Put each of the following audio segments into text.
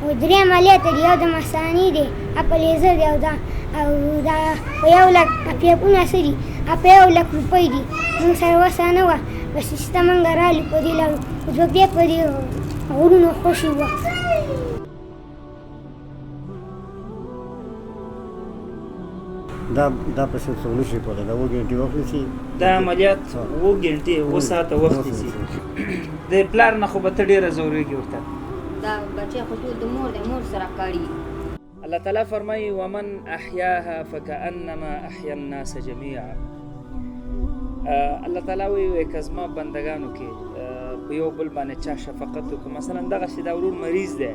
او درې عملیات دي، یو د مثانې دی، په لیزر دی، او دا او دا په یو لک پیپونه څه دي، په یو لک روپۍ دي. موږ سره وسه نه وه، بس چې موږ رالو په دې لارو، اوس به بیا په دې غرونو خوشي وه. دا دا پسې څوک نشي کولی، دا اووه ګنټې وخت نیسي. دا عملیات اووه ګنټې، اووه ساعته وخت نیسي. د پلار نه خو به ته ډېره ځورېږي ورته. دا بچی خو ټول د مور دی، مور سره کړي. الله تعالی فرمایي ومن احیاها فکأنما احیا الناس جمیعا. الله تعالی وایي که زما بندګانو کې په یو بل باندې چا شفقت وکړ، مثلا دغسې دا ورور مریض دی،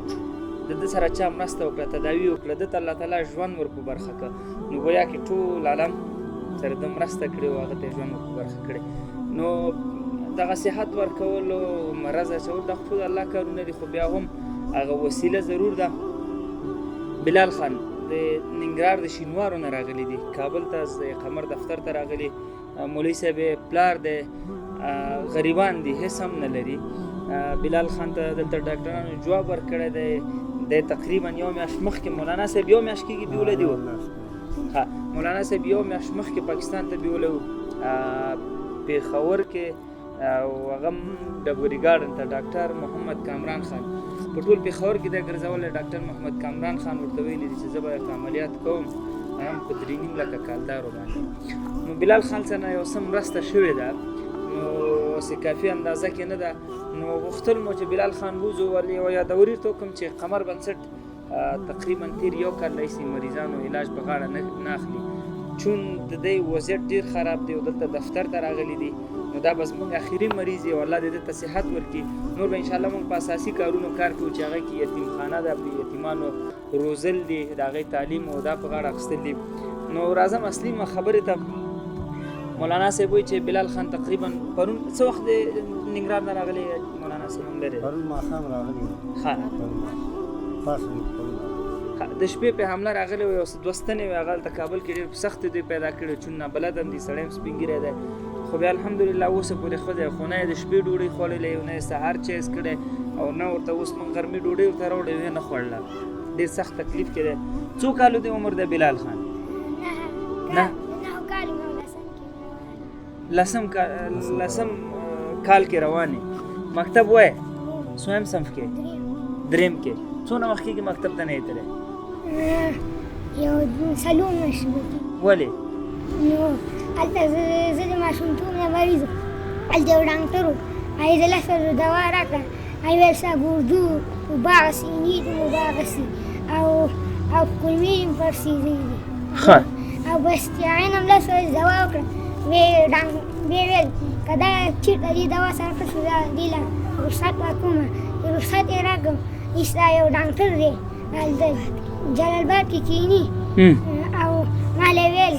د ده سره چا مرسته وکړه، تداوي وکړه، ده ته الله تعالی ژوند ور په برخه کړ، نو ګویا کې ټول عالم سره ده مرسته کړې او هغه ته ژوند ور په برخه کړی. نو دغه صحت ورکول او مرض اچول دا خو ټول الله کارونه دي، خو بیا هم هغه وسیله ضرور ده. بلال خان د ننګرهار د شینوارو نه راغلي دي کابل ته، د قمر دفتر ته راغلي. مولوي صاحب پلار دی، غریبان دي، هیڅ هم نه لري. بلال خان ته دلته ډاکټرانو جواب ورکړی دی. دی تقریبا یو میاشت مخکې، مولانا صاحب یو میاشت کېږي بیولی دی و. ها مولانا صاحب یو میاشت مخکې پاکستان ته بیولی و، پېښور کې، او هغه هم ډبري ګارډن ته. ډاکټر محمد کامران خان په ټول پېښور کې دی ګرځولی. ډاکټر محمد کامران خان ورته ویلي دي چې زه به درته عملیات کوم، هغه هم په 3.5 لکه کالدارو باندې. نو بلال خان سره یو څه مرسته شوې ده، نو څه کافي اندازه کې نه ده. نو غوښتل مو چې بلال خان بوځو، ولې یوه یادوري ورته وکړم چې قمر بنسټ تقریبا تیر یو کال راهیسې مریضانو علاج په غاړه نه اخلي، چون د دې وضعیت ډیر خراب دی او دلته دفتر ته راغلي دي. نو دا به زموږ اخري مریض دی او الله دې ده ته صحت ورکړي. نور به انشاءالله موږ په اساسي کارونو کار کوو چې هغه کې یتیمخانه ده، په یتیمانو روزل دي، د هغې تعلیم او دا په غاړه اخیستل دي. نو راځم اصلي خبرې ته. مولانا صاحب وایي چې بلال خان تقریبا پرون څه وخت د ننګرهار نه راغلی مولانا صاحب؟ هم لرې پرون ماښام راغلی. ښه د شپې په حمله راغلی و، یو څه دوه ستنې وې، هغه هلته کابل کې ډېر سختې دوی پیدا کړې، چون نابلد هم دي، سړی هم سپین ږیری دی، خو بیا الحمدلله اوسه پورې ښه دی. خو نه یې د شپې ډوډۍ خوړلې او نه یې سهار چای کړی او نه ورته اوس موږ غرمې ډوډۍ ورته راوړې، ویې نه خوړله. ډېر سخت تکلیف کې دی. څو کالو دی عمر دی بلال خان؟ نه لسم لسم کال کې روان دی. مکتب وایې؟ څویم صنف کې؟ دریم کې. څونه وخت کېږي مکتب ته نه یې تللی؟ یو څلور میاشتې به کېږي. ولې؟ نو هلته زه د ماشومتوب نه مریض وم. هلته یو ډاکټر و، هغې زه لس ورځو دوا راکړه، هغې ویل ستا ګردو اوبه اخیستي، نیت مې اوبه اخیستي او او کولمې مې پړسېدلي دي. ښه. او بس چې هغې نه هم لس ورځې دوا وکړه، ویې ویل که دا چېرته دې دوا سره ښه شو، دا دې له رخصت ورکوم. چې رخصت یې راکړم، ایسته یو ډاکټر دی هلته جلال آباد کې کښېني، او ما له ویل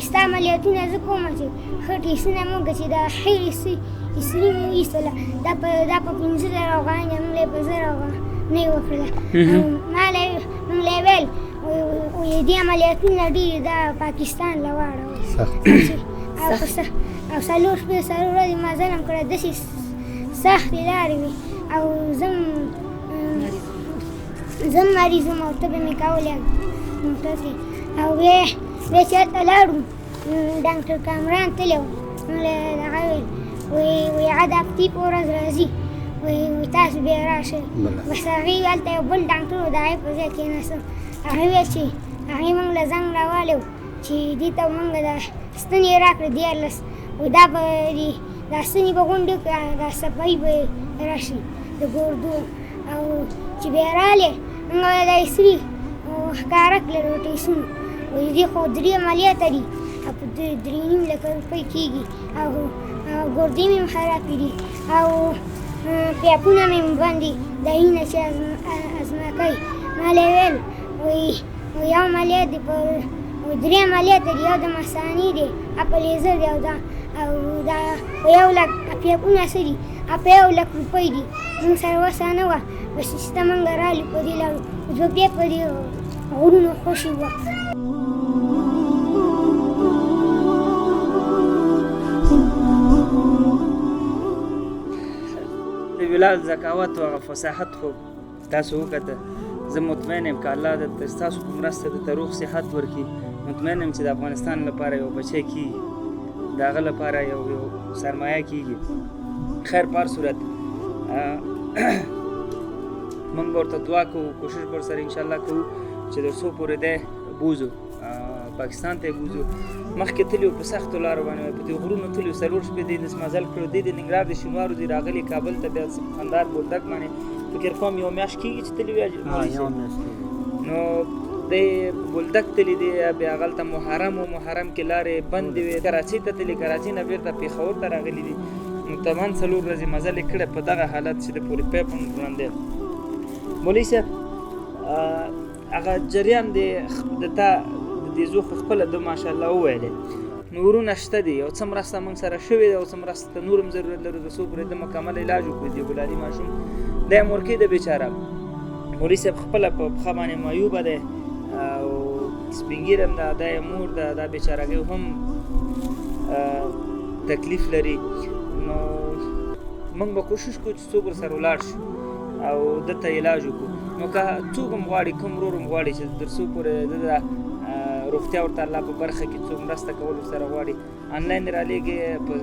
ستا عملیاتونه زه کوم چې ښه ټیسونه مو وکړه، چې دا ښې ایسري مې وایستله، دا په 5000 افغانۍ ده، موږ له یې په 1000 افغانۍ وکړله. ما له موږ له ویل دې عملیاتونه ډېر دا پاکستان له واړول. او څلور شپې څلور ورځې ما ظلم کړی، داسې سختې لارې وې او زه مریض وم او تبه مې کولې موټر کې. او بیا چې هلته لاړو، ډاکټر کامران تللی و، موږ له دغه ویل وایي هغه د هفتې په ورځ راځي، وایي تاسو بیا راشئ. بس هغې هلته یو بل ډاکټر و، د هغې په ځای کښېناستم. هغې ویل چې هغې موږ له زنګ راوالی و چې دې ته موږ د ستنې یې راکړې 13، وایي دا به دا ستنې به غونډې کړه، دا صفایي به راشي د ګردو. او چې بیا راغلې موږ ویل دا ایسري ښکاره کړل ټیسونو، وایي دې خو درې عملیاته دي او په 3.5 لکه روپۍ کېږي، او ګردې مې هم خرابې دي او پیپونه مې هم بند دي، دا وینه چې ازما کوي. ما له ویل وایي یو عملیات دی په درې عملیاته دي، یو د مثانې دی، په لیزر دی، او دا او دا په یو لک پیپونه څه دي، په یو لک روپۍ دي. موږ سره وسه نه وه، بس چې موږ رالو په دې لارو، اوس به بیا په دې غرونو خوشي وه. د بلال ذکاوت او هغه فصاحت خو تاسو وکته، زه مطمئن یم که الله د ستاسو په مرسته درته روغ صحت ورکړي، مطمئن یم چې د افغانستان لپاره یو بچی کیږي، د هغه لپاره یو یو سرمایه کیږي. خیر په هر صورت موږ به ورته دعا کوو، کوشش به ورسره انشاءالله کوو چې تر څو پورې دی بوځو، پاکستان ته یې بوځو. مخکې تللي وو په سختو لارو باندې، په دې غرونو تللي وو، 4 شپې دی داسې مزل کړو. دی د ننګرهار د شینوارو دی راغلي کابل ته، بیا کندهار بولدک باندې فکر کوم یو میاشت کېږي چې تللي وي. یو میاشت کېږي. نو دی بولدک تللی دی، بیا هغلته محرم و، محرم کې لارې بندې وې، کراچۍ ته تللي، کراچۍ نه بېرته پېښور ته راغلي دي. نو طبعا 4 ورځې مزل یې کړی په دغه حالت چې د پورې پیپ هم وړاندې. مولوي صاحب هغه جریان دی د تا د دې زوی خو خپله ده ماشاءالله وویلې، نو ورونه شته دي، یو څه مرسته موږ سره شوې ده او څه مرسته ته نور هم ضرورت لرو تر څو پورې ده مکمل علاج وکړو. دې ګلالي ماشوم دی مورکۍ ده بېچاره. مولوي صاحب خپله په پښه باندې معیوبه دی او سپینږیری هم ده، دا یې مور ده، دا بېچارهګۍ هم تکلیف لري. نو موږ به کوشش کوو چې څوک ورسره ولاړ شو او ده ته علاج وکړو. نو که څوک هم غواړي، کوم ورور هم غواړي چې تر څو پورې د ده روغتیا ورته الله په برخه کې څوک مرسته کول ورسره غواړي، آنلاین رالیږي، په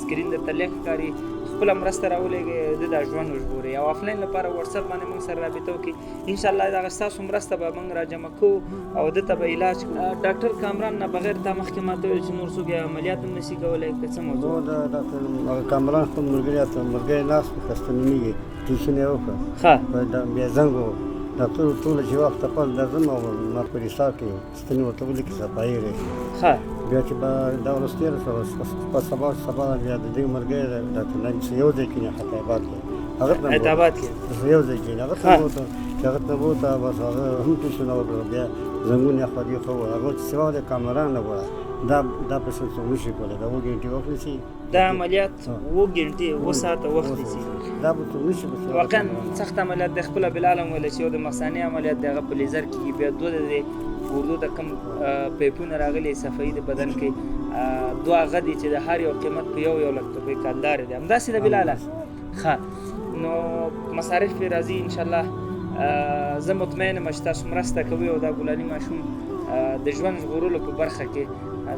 سکرین درته لینک ښکاري، خپله مرسته راولېږي، د ده ژوند وژغوري. او افلاین لپاره واتساپ باندې موږ سره رابطه وکړي، انشاءالله دغه ستاسو مرسته به موږ راجمع کوو او ده ته به علاج کوو. ډاکټر کامران نه بغیر تا مخکې ما ته ویل چې نور څوک یې عملیات هم نشي کولی، که څه موضوع؟ نو د ډاکټر هغه کامران خپل ملګري ته ملګری ناست و، خسته نومېږي، ټیوشن یې وکړه. بیا زنګ و ډاکټر ټوله چې وخت خپل درځم او ما په حساب کې ستنې ورته ولیکې، صفایي راشي. بیا چې به دا ورځ تېره شوه، په سبا سبا بیا د دې ملګری ډاکټر نعیم چې یو ځای کښېني حیات کې، هغه ته حیات آباد کې یو ځای کښېني، هغه ته بوته، چې هغه ته بوته، بس هغه هم ټیوشن وکړه. بیا زنګونه یې خوا دې خوا وو، هغه چې سوا د کامران نه وګوره، دا پسې څوک نشي کولی، دا 7 ګنټې وخت نیسي. دا عملیات 7 ګنټې 7 ساعته وخت نیسي. دا به څوک نشي کولی. واقعا سخت عملیات دی. خپله بلال هم ویل چې یو د مثانې عملیات دی، هغه په لیزر کېږي، بیا 2 د دې ګردو ته کوم پیپونه راغلي صفایي د بدن کې، 2 هغه دي چې د هر یو قیمت په 1 لک روپۍ کلدارې دی. همداسې ده بلاله؟ ښه، نو مصارف پرې راځي انشاءالله. زه مطمئن یم چې تاسو مرسته کوئ او دا ګلالي ماشوم د ژوند ژغورلو په برخه کې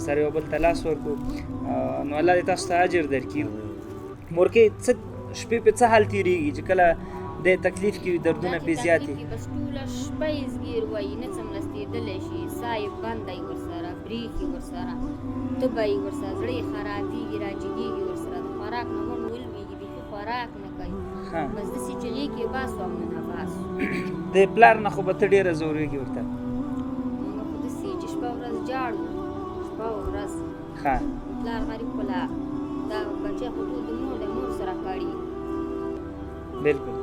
سره یو بل ته لاس ورکړو. نو الله دې تاسو ته اجر درکړي. مورکۍ څه شپې په څه حال تېرېږي چې کله د تکلیف کې وي، دردونه پرې زیات وي؟ بس ټوله شپه یې زګیر وایي، نه څملاستېدلی شي، ساه یې بنده وي ورسره، برېښي ورسره، تبه یې ورسره، زړه یې خرابېږي، راجګېږي ورسره، د خوراک نه ون ولوېږي، بیخي خوراک نه کوي، بس داسې چې غېږ یې باسو او نه باسو. د پلار نه خو به ته ډېره ځورېږي ورته؟ موږ خو داسې چې شپه ورځ جاړو، شپه ورځ. پلار غریب خو لا دا بچی خو ټول د مور دی، مور سره کړي. بالکل.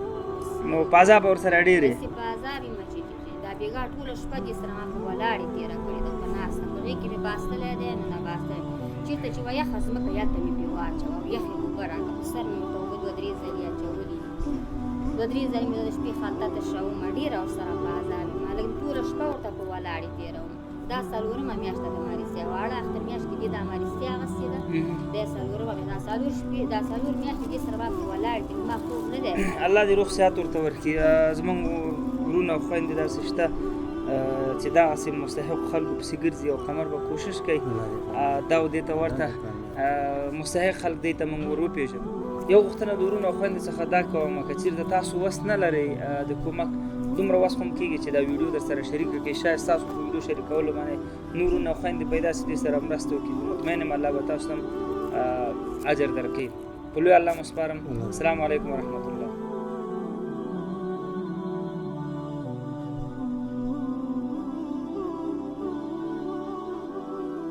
نو په عذاب ورسره ډېر یې؟ داسې په عذاب یم چې دا بېګا ټوله شپه دې سره ما په ولاړې تېره کړې ده، په ناسته په غېږ کې مې باستلی دی، نه نه باستلی، چېرته چې وه یخه ځمکه هلته مې پرې واچوه او یخې اوبه راکړه، په سر مې ورته اوبه 2 3 ځلې اچولې دي، 2 3 ځلې مې د شپې خلطه تشومه، ډېره ورسره په عذاب یم، لږ ټوله شپه ورته په ولاړې تېروم. دا څلورمه میاشت ده د مریضتیا، واړه اختر میاشت کې دې دا مریضتیا اخیستې ده، دا څلورمه میاشت، دا 4 شپې، دا 4 میاشتې دې سره ما په ولاړ دي، ما خوب نه دی. الله دې روغ صحت ورته ورکړي. زموږ وروڼه او خویندې داسې شته چې دغسې مستحق خلکو پسې ګرځي او قمر به کوشش کوي دا او دې ته ورته مستحق خلک دې ته موږ ور وپېژنو. یو غوښتنه د وروڼو او خویندو څخه دا کوم، که چېرته تاسو وس نه لرئ د کومک، دومره وس هم کېږي چې دا ویډیو در سره شریک کړئ، شاید ستاسو په ویډیو شریکولو باندې نور وروڼه او خویندې پیدا شي دې سره مرسته وکړي. مطمئن یم الله به تاسو ته هم اجر درکړي. په لوی الله مو سپارم. السلام علیکم ورحمت الله.